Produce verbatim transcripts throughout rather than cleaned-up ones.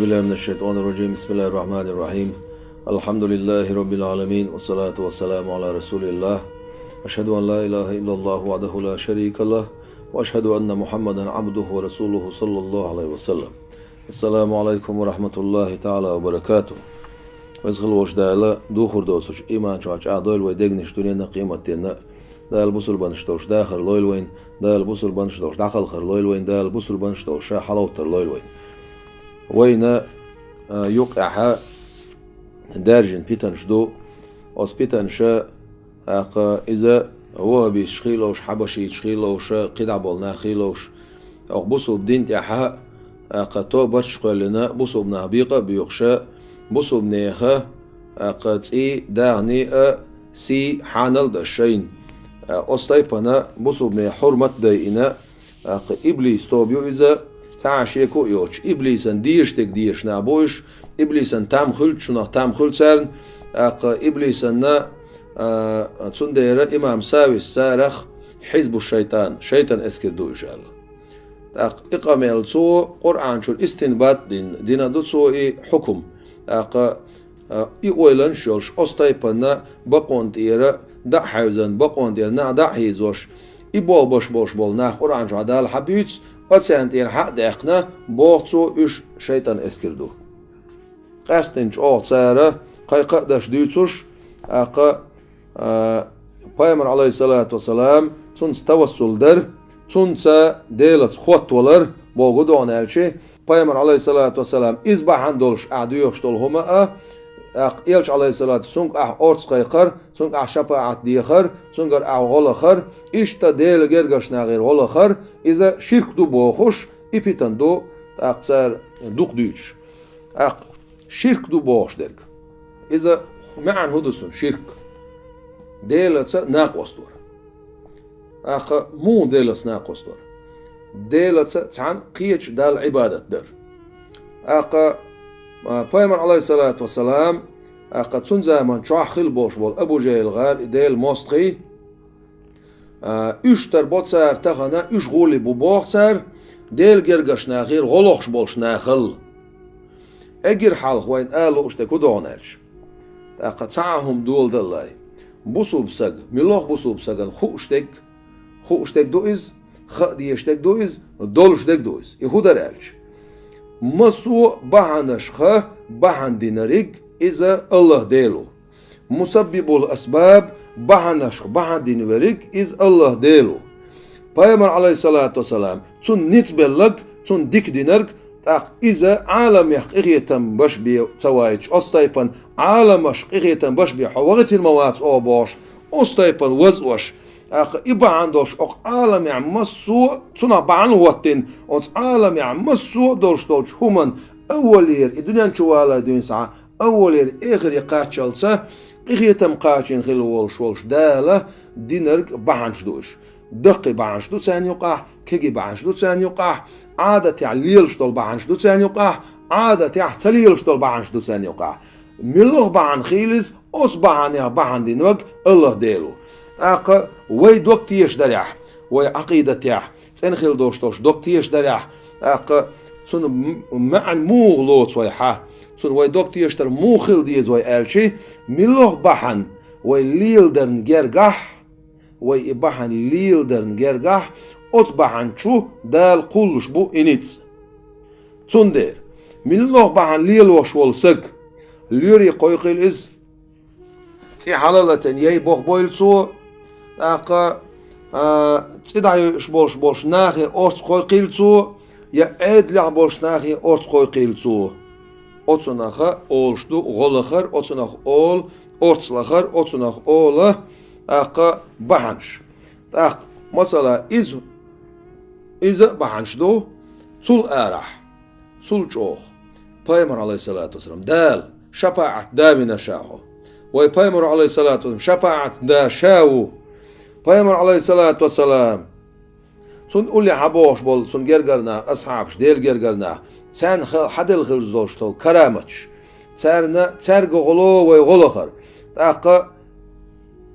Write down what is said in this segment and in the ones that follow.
بالله من الشيطان الرجيم. بسم الله الرحمن الرحيم. الحمد لله رب العالمين، والصلاة والسلام على رسول الله. أشهد أن لا إله إلا الله وحده لا شريك له، وأشهد أن محمدا عبده ورسوله، صلى الله عليه وسلم. السلام عليكم ورحمة الله تعالى وبركاته. Веза хилла волчу Дала, духур доцучу иман чохь чӀагӀдойла вай дегнаш дуьненна а, къематденна а. Дала бусурбанаш долуш дахар лойла вайна, Дала бусурбанаш долуш дӀакхалхар лойла вайна, Дала бусурбанаш долуш ша хьаловттар лойла вайна. Вайна, а, юкъехь даьржина питанаш ду. Оцу питанаша, тӀаккха иза ваххабисташ хилла волуш, хьабашиташ хилла волуш, кхидӀа болу нах хилла волуш, оха бусурба дин тӀехь, тӀаккха тобанаш кхоьллина, бусурба нах бекъа а боьхуш, бусурба нехан, тӀаккха цӀий, дагӀний а, сий, хьанал а даш шайна. Оцу тайпана бусурба нехан хьурмат а дайина, тӀаккха иблис тоба ю иза, цхьа а шеко а йоцуш, иблисан дезаш дерг дезаш нах бу уьш, иблисан там хуьлу шуьнах, там хуьлу царна, тӀаккха иблисанна, а, цундела имам Савис царах хьизбу шайтан, шайтан эскар ду уьш аьлла. ТӀаккха и къамел цо Къуръан чуьра истинбат а дина, дина ду цо и хьукум. ТӀаккха, а, и ойланаш йолуш, оцу тайпана бакъонна тӀера дӀа а хьаьвзина, бакъонна тӀера нах дӀа а хьийзош, и болх беш болуш болу нах Къуръан чохь Дала хьабуьйцу, оцарна тӀера хьа а даьккхина, боху цо, уьш шайтан эскар ду. Къаьсттина чӀогӀа цара кхайкха а даш дуьйцуш, тӀаккха, а, пайхамар, Ӏалайхиссалату вассалам, цунца тавассул дара, цунца Делаца хоттавалар, боху гу догӀна аьлчи, пайхамар, Ӏалайхиссалату вассалам, иза бахьана долуш ахь доьхуш долу хӀума а, тӀаккха элча, Ӏалайхиссалату, цуьнга ахь орца кхайкхар, цуьнга ахь шапаӀат дехар, цуьнгара ахь гӀо лахар, иштта Делан гергарчу нахера гӀо лахар, иза ширк ду бохуш, и питана ду, тӀаккха цара дукха дуьйцуш. ТӀаккха ширк ду бохуш дерг. Иза маьӀна хӀун ду цуьнан, ширк? Делаца накъост вар. ТӀаккха муха Делаца накъост вар? Делаца цхьана кхечу Далла Ӏибадат дар. ТӀаккха, а, пайхамар, Ӏалайхиссалату вассалам, тӀаккха цуьнан заман чохь хилла болуш болу Абу ЖахӀил гӀар и Делан мостагӀий, а, уьш тера бо цара тахана, уьш гӀоле бу боху цара, Делан гергарчу нахера гӀо лохуш болуш нахал. Эггара хьалха вайна ала лууш дерг хӀун догӀна аьлча? ТӀаккха цхьа а хӀума доладаллай. Бусурба саг, муьлхха бусурба сагана хууш дерг, хууш дерг ду иза, хаа дезаш дерг ду иза, долуш дерг ду иза. И хӀун дара аьлча? Массо а бахьанашха бахьана динарг иза АллахӀ Дела ву. Мусаббибул асбаб, бахьанашха бахьана дина верг, иза АллахӀ Дела ву. Пайхамар, Ӏалайхиссалату вассалам, цунна ницкъ белларг, цунна дика динарг, тӀаккха иза Ӏаламех къинхетам беш бен ца вайташ, оцу тайпана Ӏаламашка къинхетам беш бен хьо вахийтина ма вац оха бохуш, оцу тайпана вазъеш, тӀаккха и бахьана долуш окху Ӏаламехь массо а цунах бахьана хӀоттийна, оцу Ӏаламехь массо а долуш долчу хӀуманна, аввалера и дуьнен чу валале дуьйна схьа, аввалера эхаре кхаччалца, къинхетам кхачийна хилла волуш волчу Дала динарг бахьанаш ду уьш. Даккхий бахьанаш ду царна юкъахь, кегий бахьанаш ду царна юкъахь, Ӏадатехь лелаш долу бахьанаш ду царна юкъахь, Ӏадатехь ца лелаш долу бахьанаш ду царна юкъахь. Муьлха бахьана хийла иза, оцу бахьанех бахьана динарг АллахӀ Дела ву. ТӀаккха вай дог тешаш дарехь, вай Ӏакъидатехь, цӀена хила долуш долуш дог тешаш дарехь, тӀаккха цунна м-, маьӀна муха лоцу вай хьа? Цунна вай дог тешаш дар муха хила деза вай аьлчи, муьлха бахьана вай леладарна гергахь, вай и бахьана леладарна гергахь, оцу бахьана чу Дала кхуллуш бу и ницкъ. Цундела, муьлха бахьана лелош волу саг, лоьре кхойкхийла иза, цӀе хьала а латийна яй бохбойла цо, тӀаккха, а, цӀе дӀайойуш болуш болчу нахе орца кхойкхийла цо, я Ӏедалехь болчу нахе орца кхойкхийла цо. Оцунах олуш ду гӀо лахар, оцунах олу орца лахар, оцунах олу, тӀаккха, бахьанаш. ТӀаккха, масала, иза, иза а бахьанаш ду, цул арахь, цул чӀогӀа. Пайхамар, Ӏалайхиссалату вассалам, Дала шапаӀат да вина ша хьо. Вай Пайхамар, Ӏалайхиссалату вассалам, шапаӀат да ша ву. Пайхамар, Ӏалайхиссалату вассалам, цунна уллехь хьан бохуш болу, цунна гергара нах, асхьабаш, Делан гергара нах, царна хел-, хьаделла хилла долуш долу караматаш, царна, цаьрга гӀоло вай гӀо лахар. ТӀаккха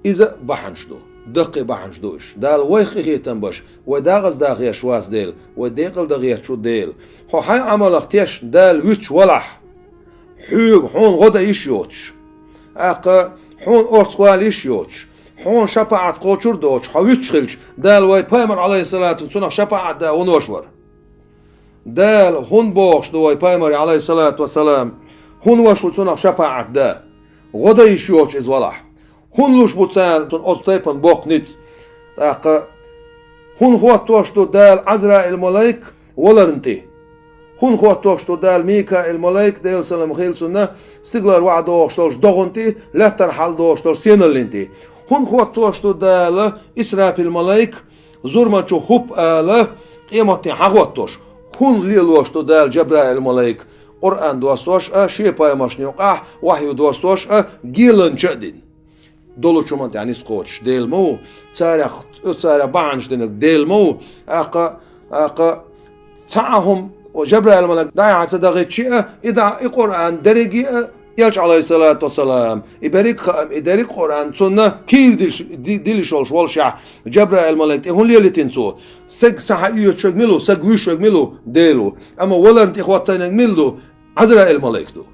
иза а бахьанаш ду. Даккхий бахьанаш ду уьш. Дала вайх къинхетам беш, вай декъаза даха гӀерташ вац Дела, вай декъала даха гӀерташ ву Дела. Хьо хьайн Ӏамалах тешна Дала вуьтуш валахь, хьоьга хьуна гӀо дан йиш йоцуш, тӀаккха хьуна орцах вала йиш йоцуш, хьуна шапаӀат кхочур а доцуш, хьо вуьтуш хилча, Дала вай пайхамар, Ӏалайхиссалату, цунах шапаӀат дан хьуна вуьтуш вара. Дала хӀунда бохуш ду вай пайхамар, Ӏалайхиссалату вассалам, хӀунда вуьтуш ву цунах шапаӀат дан? ГӀо дан йиш йоцуш иза валахь. ХӀунда луш бу царна цунна оцу тайпана боккха ницкъ? ТӀаккха хӀунда хӀоттош ду Дала Ӏазраил-малайк валарна тӀе? ХӀунда хӀоттош ду Дала Микаил-малайк, Делан салам хила цунна, стигалара вахь дохуш долчу догӀана тӀе, лаьттара хьалдохуш долчу сеналлина тӀе? ХӀунда хӀоттош ду Дала Исрафил-малайк, зурманчу хӀуп ала, къематдийнахь хӀоттош? ХӀунда лелош ду Дала Джабраил-малайк, Къуръан доссош а, шен пайхамаршна юкъахь вахью доссош а, геланча а дина? Долучу хӀуманна тӀехь ницкъ кхочуш Дела ма ву, царех, царех бахьанаш динарг Дела ма ву, тӀаккха, тӀаккха цхьа а хӀума Джабраил-малайк дӀа-хьа ца дахийтча а, и дӀа, и Къуръан дерриге а, Элча, Ӏалайхиссалату вассалам, и берриг а хаам, и дерриг а Къуръан цунна кийра дилш-, ди-, дилиш йолуш волушехь, Джабраил-малайк тӀе хӀунда лелийтина цо? Саг схьаоьцуш верг мила ву, саг вуьйш верг мила ву? Дела ву. Амма валарна тӀе хӀоттийнарг мила ду? Ӏазраил-малайк ду.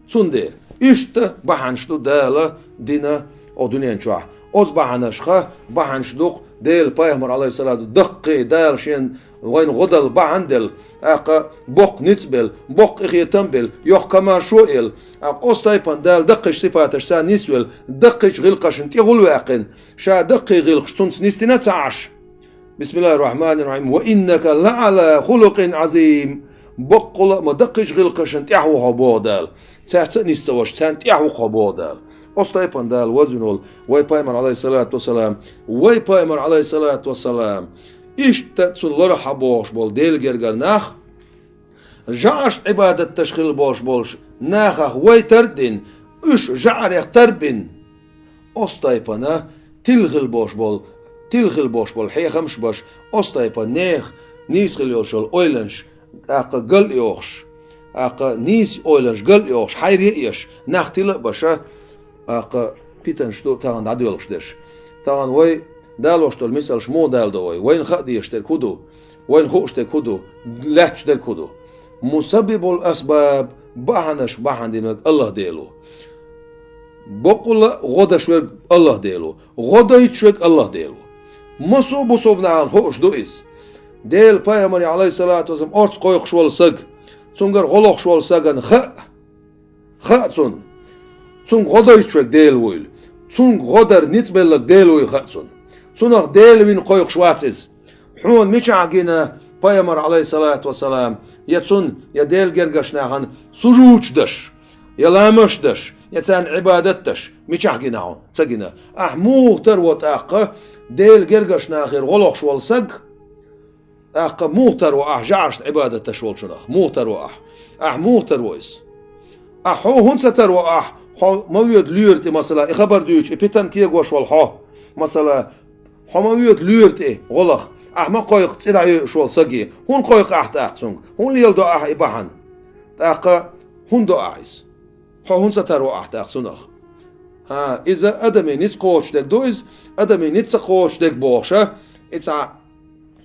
Цундела иштта бахьанаш ду Дала дина оха дуьнен чохь. Оцу бахьанашха бахьанаш ду-кх Делан пайхамар, Ӏалайхиссалату, даккхий Дала шена вайна гӀо дала бахьана делла, тӀаккха боккха ницкъ белла, боккха къинхетам белла, йоккха комаьршо а елла, тӀаккха оцу тайпана Дала даккхийчу сипаташца нисвелла, даккхийчу гӀиллакхашна тӀе гӀулваьккхина, ша даккхий гӀиллакхаш цунца нисдина а ца Ӏаш. Бисмиллахир-рахманир-рахим. Ва иннака лаӀала хулукъин Ӏазим. Баккъала а ма даккхийчу гӀиллакхашна тӀехь ву хьо, боху Дала. Цаьрца а нис ца ваша, царна тӀехь ву-кх хьо, боху Дала. Оцу тайпана Дала вазвина волу вай пайхамар, Ӏалайхиссалату вассалам, вай пайхамар, Ӏалайхиссалату вассалам, иштта цунна лорахь бохуш болу Делан гергара нах, жӀарашна Ӏибадат деш хилла болуш болуш нахах вай тар а дина, уьш жӀарех тар а бина, оцу тайпана тилла хилла болуш болу, тилла хилла болуш болу хьехамаш а беш, оцу тайпана нехан нийса хилла йолуш йолу ойланаш, тӀаккха гал а йохуш, тӀаккха нийса ойланаш гал а йохуш, хьайре а еш, нах тила а беш, тӀаккха питанаш ду тахана дӀадоьлхуш дерш. Тахана вай далош долу мисалш муха даладо вай? Вайна хаа дезаш дерг хӀун ду? Вайна хууш дерг хӀун ду? Лаьтташ дерг хӀун ду? Мусаббибул асбаб, бахьанаш бахьана динарг АллахӀ Дела ву. Баккъала а гӀо деш верг АллахӀ Дела ву. ГӀо дойтуш верг АллахӀ Дела ву. Массо а бусалба нахана хууш ду иза. Делан пайхамаре, Ӏалайхиссалату вассалам, орца кхойкхуш волу саг, цуьнгара гӀо лохуш волу сагана хаа, хаа цунна, цуьнга гӀо дойтуш верг Дела вуйла, цуьнга гӀо дар ницкъ белларг Дела вуй хаа цунна. Цунах Дела вина кхойкхуш вац иза. Хьуна мичахь гина пайхамар, Ӏалайхиссалату вассалам, я цунна, я Делан гергарчу нахана сужудаш деш, я ламазаш деш, я царна Ӏибадат деш? Мичахь гина хьуна? Ца гина. Ахь муха тара во тӀаккха Делан гергарчу нахера гӀо лохуш волу саг? ТӀаккха муха тара во ахь жӀарашна Ӏибадат деш волчунах? Муха тара во ахь? Ахь муха тара во иза? Ахь хьо хӀунда ца тара во ахь, хьо ма воьду лоьра тӀе, масала, и хабар дуьйцуш, и питана кегош волу хьо, масала, хьо ма воьду лоьра тӀе гӀолах, ахь ма кхойкху цӀе дӀайойуш волу саге. ХӀунда кхойкху ахь тӀаккха цуьнга? ХӀунда леладо ахь и бахьана? ТӀаккха хӀунда до ахь иза? Хьо хӀунда ца тара во ахь тӀаккха цунах? ХӀан, иза адамийн ницкъ кхочуш дерг ду иза, адамийн ницкъ ца кхочуш дерг бохуш а, и цхьа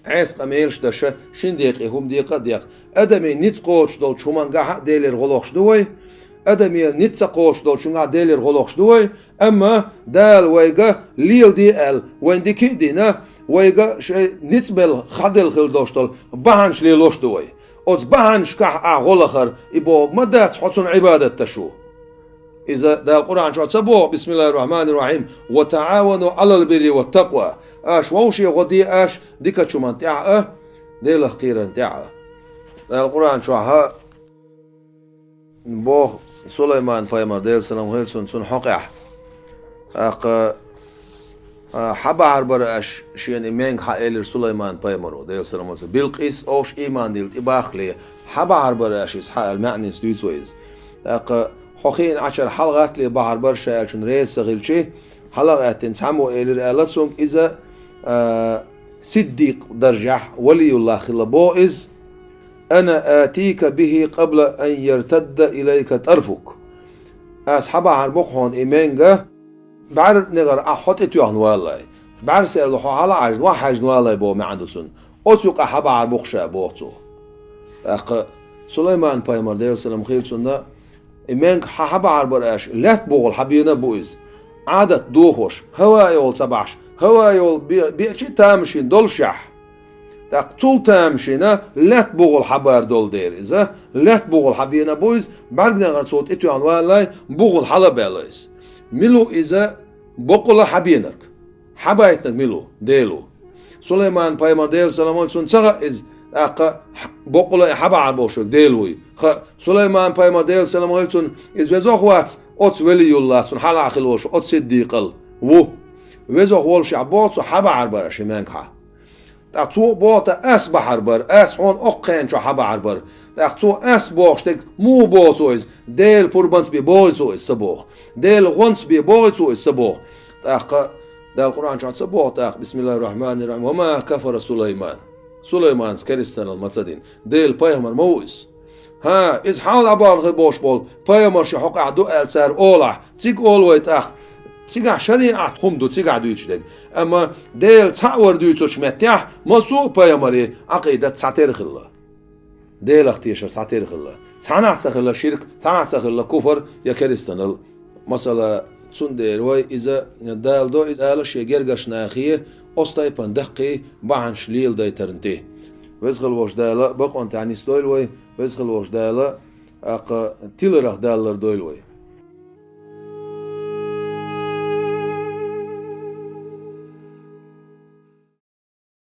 Ӏеса къамелаш деш а, шина декъе хӀума декъа а декъа. Адамийн ницкъ кхочуш долчу хӀумангахь а Делера гӀо лохуш ду вай, адамийн ницкъ ца кхочуш долчунгахь а Делера гӀо лохуш ду вай, амма Дала вайга леладе аьлла, вайна дика а дина, вайга шайн ницкъ белла, хьаделла хила долуш долу бахьанаш лелош а ду вай. Оцу бахьанашкахь ахь гӀо лахар, и бохург ма дац хьо цунна Ӏибадат деш ву. Иза Дала Къуръан чохь ца боху: «Бисмиллахир-рахманир-рахим. Ва таӀавану Ӏалал бирри ват такъва». Аша вовшийн гӀо де аша дикачу хӀуманна тӀехь а, Делах кхерарна тӀехь а. Дала Къуръан чохь а боху Сулайман пайхамар, Делан салам хила цунна, цунна хьокъехь. ТӀаккха, а, хьан бахьар бара аша шена и менга хьан элира Сулайман пайхамаро, Делан салам хила цунна? Билкъис овш ийман дилла тӀебаххале, хьан бахьар бара аша иза хьан аьлла, маьӀнинца дуьйцу вай иза. ТӀаккха хьо хиъна Ӏачара хьалагӀаттале бахьар бара ша аьллачунна реза ца хилчи, хьалагӀаьттина цхьаммо элира аьлла цуьнга иза, а, сиддикъ даржехь, валиюллахӀ хилла боху иза. «Ана атика бихи къабла ан яртадда илайка тарфук». Ас хьан бахьар бу-кх хьуна и менга, бӀаьрнегӀар ахь хьо тӀетоьхна валлалц. бӀаьрсерла хьо хьала Ӏаьржа, вахь хьаьжна валай боху маьӀна ду цунна. Оцу юкъа хьабахьар бу-кх ша, боху цо. ТӀаккха Сулайман-пайхамар, Делан салам хир цунна, и маьнга хьан хьабахьар бара аьлча, лаьтта бухахула хьабена а бу иза. Ӏадат дохош, хӀаваъ йолу ца бахьаш, хӀаваъ йолу бе-, беачи тамашийна долушехь, тӀаккха цул тамашийна лаьтта бухахула хьабар долу дера иза, лаьтта бухахула хьабена а бу иза, бӀаьргнегӀар цо тӀетоьхна валале, бухахула хьала а баьлла иза. Мила ву иза боккъала хьабенарг? Хьабайтинарг мила ву? Дела ву. Сулайман-пайхамар, Делан салам хир цунна, ца хаьа иза, тӀаккха хьа-, боккъала и хьабахьар болуш верг Дела вуй. Хаьа, Сулайман-пайхамар, Делан салам хир цунна, иза везох вац оцу Велиюллах, цунна хьалха хилла волуш оцу Сиддикъал ву. Везох волушехь боху цо, хьабахьар бара ши маьнга хьан. ТӀаккха цо а боху, тӀаккха ас бахьар бара, ас хьуна оккху хенан чохь хьабахьар бара. ТӀаккха цо ас бохуш дерг муха боху цо иза? Делан пурбанца бен бохий цо иза? Ца боху. Делан гӀонца бен бохий цо иза? Ца боху. ТӀаккха Дала Къуръан чохь ца боху тӀаккха, бисмиллахир-рахманир-рахим, «Ва ма кафара Сулайман». Сулайманца керстанал ма ца дина. Делан пайхамар ма ву иза. ХӀан, иза хьалха дӀабахана хир болуш болу пайхамарш хьокъехь ду аьлла цара олахь, цига олу вай тӀаккха. Цигахь шариӀат хӀума ду, цигахь дуьйцуш дерг. Амма Дела цхьаъ вар дуьйцучу меттехь, массо а пайхамарийн Ӏакъидат цхьатера хилла. Делах тешар цхьатера хилла. Цхьанахь ца хилла ширк, цхьанахь ца хилла куфар я керстанал. Масала, цундела вай иза Дала до, иза Дала шен гергарчу нахе оцу тайпана даккхий бахьанаш леладайтарна тӀе. Веза хила волуш Дала бакъонтехь нисдойла вай, Веза хила волуш Дала, тӀаккха тиларх Дала лардойла вай.